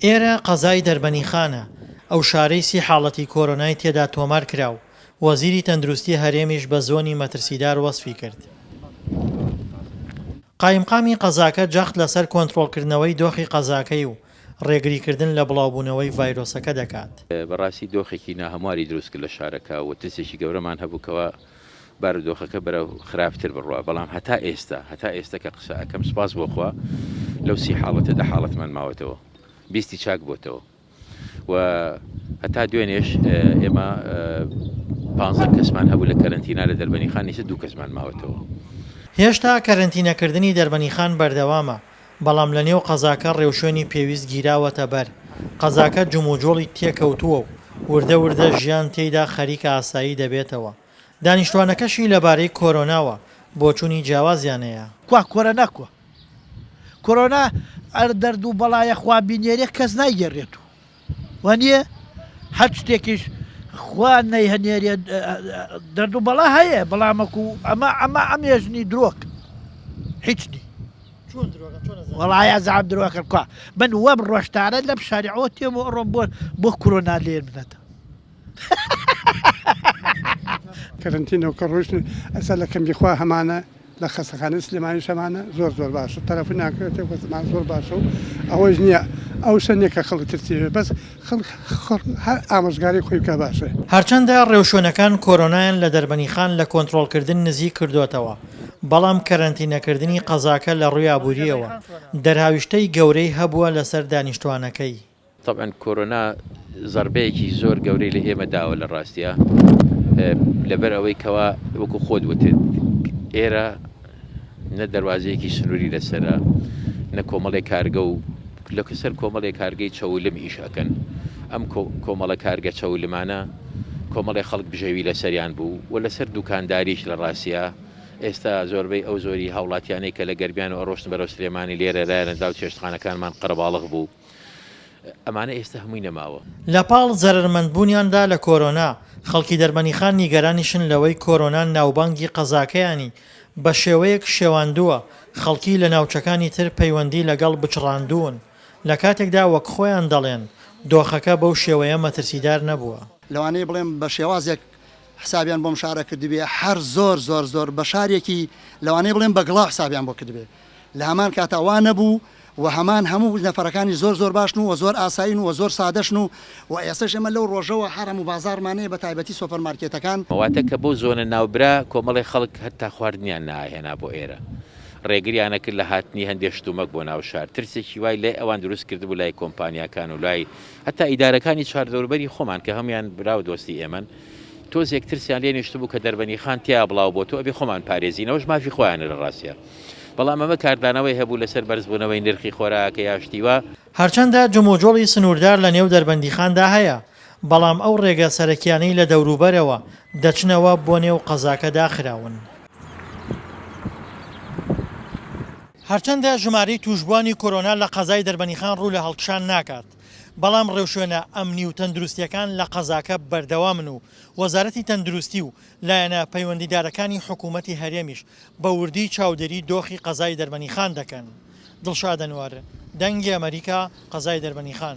ئێرە قەزای دەربەنیخانە، ئەو شارەی سی حاڵەتی کۆرۆنای تێدا تۆمار کرا و وەزیری تەندروستی هەرێمیش بە زۆنی مەترسیدار وەسفی کرد. قایمقامی قەزاکە جەخت لەسەر کۆنترۆڵکردنەوەی دۆخی قەزاکەی و ڕێگریکردن لە بڵاوبوونەوەی ڤایرۆسەکە دەکات. بەڕاستی دۆخێکی ناهەمواری دروست کرد لە شارەکە و ترسێکی گەورەمان هەبوو کەوا بارودۆخەکە بەرەو خراپتر بڕوا، بەڵام هەتا ئێستا هەتا ئێستا کە قسە ئەکەم سوپاس بۆ خوا لەو سی حاڵەتە دە حاڵەتمان ماوەتەوە بیستی چاک بۆتەوە و هەتا دوێنێش ئێمە پانزە کەسمان هەبوو لە کەرەنتینا لە دەربەنیخان ئیستا دوو کەسمان ماوەتەوە. هێشتا کەرەنتینەکردنی دەربەنیخان بەردەوامە، بەڵام لەنێو قەزاکە ڕێوشوێنی پێویست گیراوەتە بەر، قەزاکە جموجۆڵی تێکەوتووە و وردە وردە ژیان تێیدا خەریکە ئاسایی دەبێتەوە، دانیشتوانەکەشی لەبارەی کۆرۆناوە بۆچوونی جیاوازیان هەیە. کوا کۆرۆنا کوا کۆرۆنا ئەر دەرد و بەڵایە خوا بینێرێ کەس نایگێڕێت و وانیە هەر شتێکیش خوا نەیهەنێرێ دەرد و بەڵا هەیە بەڵامەکو ئەمە ئەمە ئەمێژنی درۆک هیچ نی وەڵا ئەزانم درۆکەن کوا من وەم ڕۆشتانە لەم شارعەوە تێم و ئەڕۆم بۆ بۆ کۆرۆنا لێ منەتە کەرەنتینەو کە ڕۆیشتن ئەسا لە کەمبی خوا هەمانە لە خەستەخانەی سلێمانیش هەمانە زۆر زۆر باشە تەلەفونیان کردێ وەزمان زۆر باشە و ئەوەش نییە ئەو شتە نییە کە خەڵک ترسی هەبێ بەس خەڵک خەڵک هەر ئامۆژگاری خۆی بکا باشە. هەرچەندە ڕێوشوێنەکان کۆرۆنایان لە دەربەنیخان لە کۆنترۆڵکردن نزیک کردۆتەوە، بەڵام کەرەنتینەکردنی قەزاکە لە ڕووی ئابوورییەوە دەرهاویشتەی گەورەی هەبووە لەسەر دانیشتوانەکەی. تەبعەن کۆرۆنا زەربەیەکی زۆر گەورەی لە ئێمە داوە لە ڕاستیا لەبەر ئەوەی کەوا وەکو خۆت وتت ئێرە نە دەواازەیەکی سنووری لەسرە نە کۆمەڵێک کارگە و لە سەر کۆمەڵێک کارگەی چەولم ئیش ئەکەن ئەم کۆمەڵە کارگە چەولمانە کۆمەڵی خەڵک بژێوی لەسەریان بوو و لەسەر دوکانداریش لە ڕاستە ئێستا زۆربەی ئەو زۆری هاوڵاتیانەی کە لە گەرمیان و ئەڕۆشتن بەرەو سلێمانی لێرە لایەنەدا و چێشتخانەکانمان قەرەباڵغ بوو ئەمانە ئێستا هەمووی نەماوە. لە پاڵ زەرەرمەندبوونیاندا لە کۆرۆنا، خەڵکی دەربەنیخان نیگەرانیشن لەوەی کۆرۆنا ناوبانگی قەزاکەیانی بە شێوەیەک شێواندووە، خەڵکی لە ناوچەکانی تر پەیوەندی لەگەڵ بچڕاندوون، لە کاتێکدا وەک خۆیان دەڵێن دۆخەکە بەو شێوەیە مەترسیدار نەبووە. لەوانەیە بڵێم بە شێوازێک حسابیان بۆم شارە کردبێ هەر زۆر زۆر زۆر بە شارێکی لەوانەیە بڵێم بە گڵاو حسابیان بۆ کردبێ لە هەمان کاتا وا نەبوو و هەمان هەموو نەفەرەکانی زۆر زۆر باشن و زۆر ئاسایین و زۆر سادەشن و و ئێستەش ئێمە لەو ڕۆژەوە هەر هەموو بازاڕمان هەیە بە تایبەتی سۆپەر مارکێتەکان. واتە کە بۆ زۆنە ناوبرا کۆمەڵێ خەڵک هەتا خواردنیان نائەهێنا بۆ ئێرە ڕێگریان ئەکرد لە هاتنی هەندێ شتومەک بۆ ناو شار ترسێکی وای لای ئەوان دروست کردبوو لای کۆمپانیاکان و لای هەتا ئیدارەکانی چواردەوروبەری خۆمان کە هەموویان برا و دۆستی ئێمەن تۆزێک ترسیان لێ نیشتبوو کە دەربەنیخان تیا بڵاو بۆتەوە ئەبێ خۆمان پارێزین ئەوەش مافی خۆیانە لە ڕاستیا بەڵام ئەمە کاردانەوەی هەبوو لەسەر بەرزبوونەوەی نرخی خۆراک یا شتی وا. هەرچەندە جموجۆڵی سنووردار لە نێو دەربەندیخاندا هەیە، بەڵام ئەو ڕێگە سەرەکیانەی لە دەوروبەرەوە دەچنەوە بۆ نێو قەزاکە داخراون. هەرچەندە ژمارەی تووشبووانی کۆرۆنا لە قەزای دەربەنیخان ڕوو لە هەڵکشان ناکات، بەڵام ڕێوشوێنە ئەمنی و تەندروستییەکان لە قەزاکە بەردەوامن و وەزارەتی تەندروستی و لایەنە پەیوەندیدارەکانی حکوومەتی هەرێمیش بە وردی چاودێری دۆخی قەزای دەربەنیخان دەکەن. دڵشاد ئەنوەر، دەنگی ئەمەریکا، قەزای دەربەنیخان.